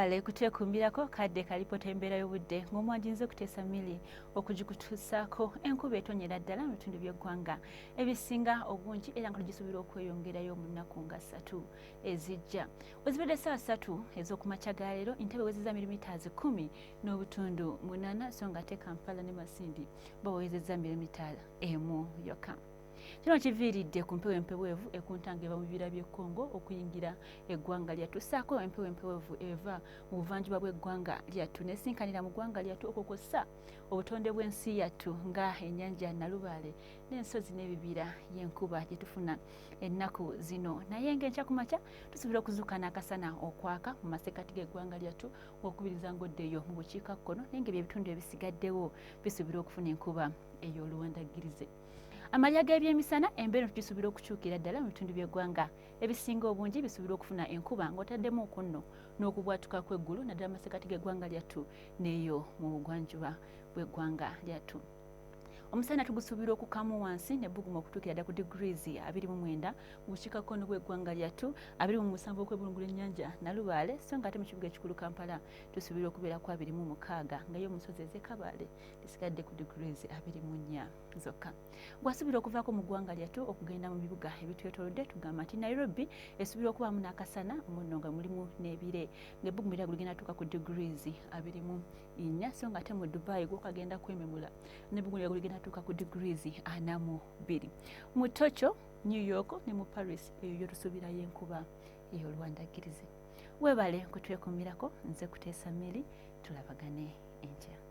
Kale kutwekuumirako kadde kalipota embeera y'obudde ng'omwanjinza okuteesa mili okugikutuusaako. Enkuba etonyera ddala mu bitundu by'eggwanga ebisinga obungi era nga tugisuubira okweyongerayo mu nnaku nga ssatu ezijja. Wezibadde ssaawa 3 ez'okumakya ga leero, Entebbe ewezezza milimita 10.8, so nga ate Kampala ne Masindi bawezezza milimita 1 yokka. Kino kiviiridde ku mpewo empeweevu ekunta ng'eva mu bibira by'e Congo okuyingira eggwanga lyattu, ssaako empewo empeweevu eva mu buvanjuba bw'eggwanga lyattu nesinkanira mu ggwanga lyattu, okwo kw'ossa obutonde bw'ensi yattu nga ennyanja Nalubaale n'ensozi n'ebibira y'enkuba gye tufuna ennaku zino. Naye ng'enkya ku makya tusuubira okuzuuka n'akasana okwaka mu masekkati g'eggwanga lyattu okubiriza ng'oddeyo mu bukiikakkono, naye ng'ebyo ebitundu ebisigaddewo bisuubira okufuna enkuba ey'oluwandaggirize. Amalya g'ebyemisana, embeera tugisuubira okukyukira ddala mu bitundu by'eggwanga ebisinga obungi, bisuubirwa okufuna enkuba ng'otaddemu okunno n'okubwatuka kw'eggulu, naddala masekati g'eggwanga lyattu n'eyo mu bugwanjuba bw'eggwanga lyattu. Omusana tugusuubira okukamu wansi nebbugumu okutuukira ddala ku degrees 29 mu bukiikakkono bw'eggwanga lyattu, 27 okwebulungula ennyanja Nalubaale, so nga ate mu kibuga ekikulu Kampala tusuubira okubeera ku 26, nga yo mu nsozi ez'e Kabaale tisigadde ku degrees 24 zokka. Gwasuubira okuvaako mu ggwanga lyattu okugenda mu bibuga ebitwetoolodde, tugamba nti Nairobi esuubira okubaamu n'akasana muno nga mulimu n'ebire, ng'ebbugumu lyago ligenda tuuka ku degrees 24, so nga ate mu Dubai gwokagenda kwememula n'ebbugumu lyago ligenda tuuka ku degrees 42. Mu Tokyo, New York ne mu Paris eyo yo tusuubirayo enkuba ey'oluwandagirizi. Weebale kutwekuumirako, nze Kuteesa Mili, tulabagane enkya.